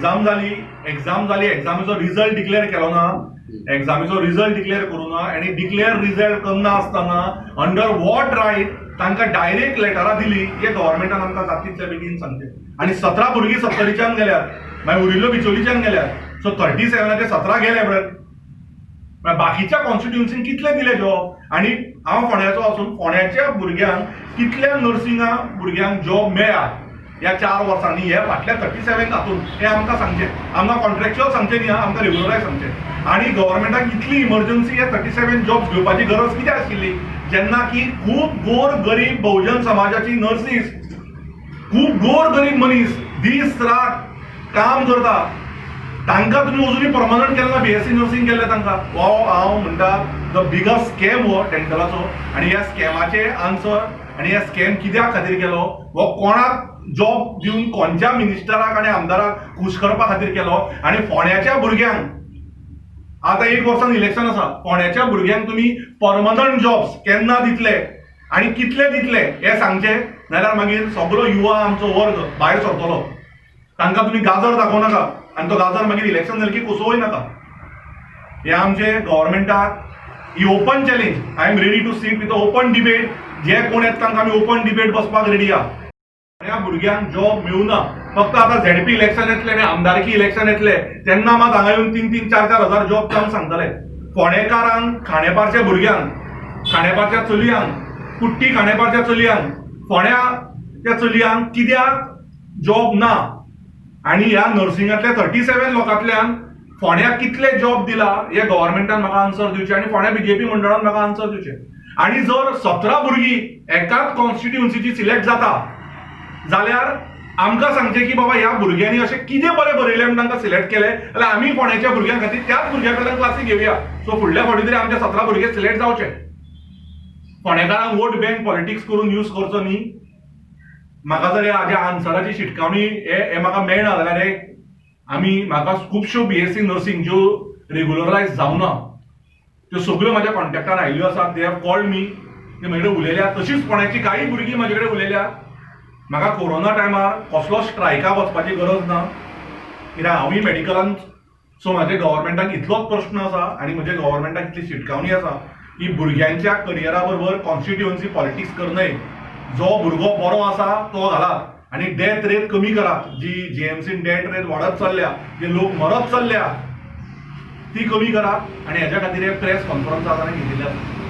Exam जाली, exam जाली, एग्जामीचो result declare केलो ना, एग्जामीचो रिजल्ट डिक्लेअर करूं ना आनी डिक्लेअर रिजल्ट करना आसतना अंडर what right तांकां डायरेक्ट लेटरां दिली हे गव्हर्मेंटान आमकां जाता तितल्या बेगीन सांगचें. आनी 17 भुरगीं सत्तरीच्यान गेल्यात, मागीर उरिल्ल्यो बिचोलीच्यान गेल्यात. सो 37चे 17 गेले म्हळ्यार बाकीच्या कॉन्स्टिट्युन्सीन कितले दिले जॉब? आनी हांव फोंड्याचो आसून फोंड्याच्या भुरग्यांक कितल्या नर्सिंगा भुरग्यांक जॉब मेळ्ळा ह्या 4 वर्सांनी, हे फाटल्या 37 हातून, हें आमकां सांगचें. आमकां कॉन्ट्रॅक्च्युअल सांगचें न्ही, आमकां रेगुलरायज सांगचें. आनी गव्हर्मेंटाक इतली इमर्जन्सी हे 37 जॉब्स घेवपाची गरज कित्याक आशिल्ली, जेन्ना की खूब गोर गरीब बहुजन समाजाची नर्सीस, खूब गोर गरीब मनीस दीस रात काम करता, तांकां तुमी अजुनूय परमनंट केलें ना बीएससी नर्सिंग केल्लें तांकां. हो हांव म्हणटा the biggest scam हो डेंटलाचो. आनी ह्या स्कॅमाचे आन्सर आनी ह्या स्कॅम कित्याक खातीर केलो, हो कोणाक जॉब दिवन कोणच्या मिनिस्टराक आनी आमदाराक खूश करपा खातीर केलो? आनी फोंड्याच्या भुरग्यांक आतां एक वर्सान इलेक्शन आसा, फोंड्याच्या भुरग्यांक तुमी परमनंट जॉब्स केन्ना दितले आनी कितले दितले हें सांगचें, नाजाल्यार मागीर सगलो युवा आमचो वर्ग भायर सरतलो. तांकां तुमी गाजर दाखोवं नाका आनी तो गाजर मागीर इलेक्शन जालें की कोसोवय नाका. हे आमचे गव्हर्मेंटाक ही open challenge. I am ready to sit with open debate. जे कोण येता तांकां आमी ओपन डिबेट बसपाक रेडी आहा. ह्या भुरग्यांक जॉब मेळूना. फक्त आतां झेडपी इलेक्शन येतलें आनी आमदारकी इलेक्शन येतलें तेन्ना मात हांगा येवन 3 3 4 4 हजार जॉब जावन सांगतले. फोंडेकारांक, खांडेपारच्या भुरग्यांक, खांडेपारच्या चलयांक, कुट्टी खांडेपारच्या चलयांक, फोंड्याच्या चलयांक कित्याक जॉब ना? आनी ह्या नर्सिंगांतल्या 37 लोकांतल्यान फोंड्याक कितले जॉब दिला हे गव्हर्मेंटान म्हाका आन्सर दिवचें आनी फोंड्या बीजेपी मंडळान म्हाका आन्सर दिवचें. आनी जर 17 भुरगीं एकाच कॉन्स्टिट्युन्सीची सिलेक्ट जाता जाल्यार आमकां सांगचें की बाबा ह्या भुरग्यांनी अशें कितें बरें बरयलें म्हूण तांकां सिलेक्ट केलें, जाल्यार आमी फोंड्याच्या भुरग्यां खातीर त्याच भुरग्यां कडल्यान क्लासी घेवया. सो फुडल्या फावटी तरी आमचे 17 भुरगे सिलेक्ट जावचे. फोंडेकारांक वोट बँक पॉलिटिक्स करून यूज करचो न्ही. म्हाका जर हाज्या आन्सराची शिटकावणी हे म्हाका मेळना जाल्यार हे आमी म्हाका खुबश्यो बीएससी नर्सिंग ज्यो रेगुलरायज जावना त्यो सगळ्यो म्हाज्या कॉन्टॅक्टान आयिल्ल्यो आसात. They have called me. ते म्हजे कडेन उलयल्या. तशीच फोंड्याची कांय भुरगीं म्हाजे कडेन उलयल्या. म्हाका कोरोना टायमार कसलोच स्ट्रायकाक वचपाची गरज ना, कित्याक हांवूय मेडिकलान. सो म्हाजे गव्हर्मेंटाक इतलोच प्रश्न आसा आनी म्हजे गव्हर्मेंटाक इतली शिटकावणी आसा की भुरग्यांच्या करियरा बरोबर कॉन्स्टिट्युएन्सी पॉलिटिक्स करनय. जो भुरगो बरो आसा तो घालात आनी डेथ रेट कमी करात. जी जीएमसीन डेथ रेट वाडत चल्ल्या, जे लोक मरत चल्ल्या, ती कमी करात. आनी हेज्या खातीर हे प्रेस कॉन्फरन्स आज हांवें घेतिल्ली आसा.